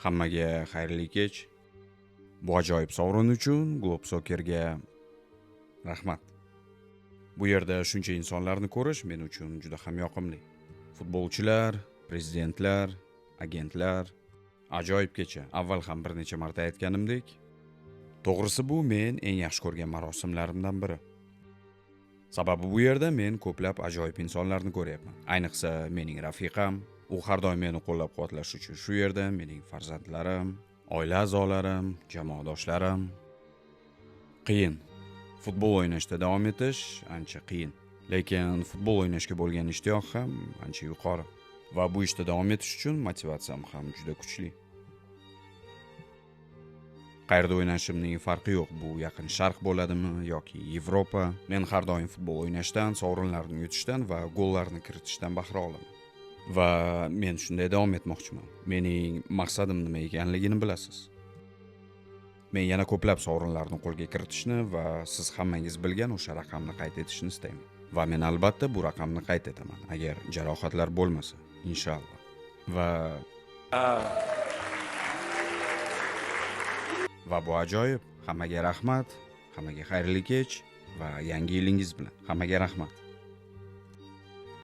Hammaga xayrli kech. Bu ajoyib sovrin uchun Globe Soccerga rahmat. Bu yerda shuncha insonlarni ko'rish men uchun juda ham yoqimli. Futbolchilar, prezidentlar, agentlar, ajoyib kecha. Avval ham bir necha marta aytganimdek, to'g'risi bu men eng yaxshi ko'rgan marosimlarimdan biri. Sababi bu yerda men ko'plab ajoyib insonlarni ko'ryapman. Ayniqsa mening rafiqam, u har doim meni qo'llab-quvvatlash uchun shu yerda, mening farzandlarim, oila a'zolarim, jamoadoshlarim. Qiyin. Futbol o'ynashda davom etish ancha qiyin. Lekin futbol o'ynashga bo'lgan ishtiyoq ham ancha yuqori va bu ishda davom etish uchun motivatsiyam ham juda kuchli. Qayerda o'ynashimning farqi yo'q, bu Yaqin Sharq bo'ladimi yoki Yevropa. Men har doim futbol o'ynashdan, sovrinlarni yutishdan va gollarni kiritishdan bahra olaman. Va men shunday davom etmoqchiman. Mening maqsadim nima ekanligini bilasiz. Men yana ko'plab sovrinlarni qo'lga kiritishni va siz hammangiz bilgan o'sha raqamni qayd etishni istayman. Va men albatta bu raqamni qayd etaman, agar jarohatlar bo'lmasa, inshaalloh. Va bu ajoyib. Hammaga rahmat, hammaga xayrli kech va yangi yilingiz bilan. Hammaga rahmat.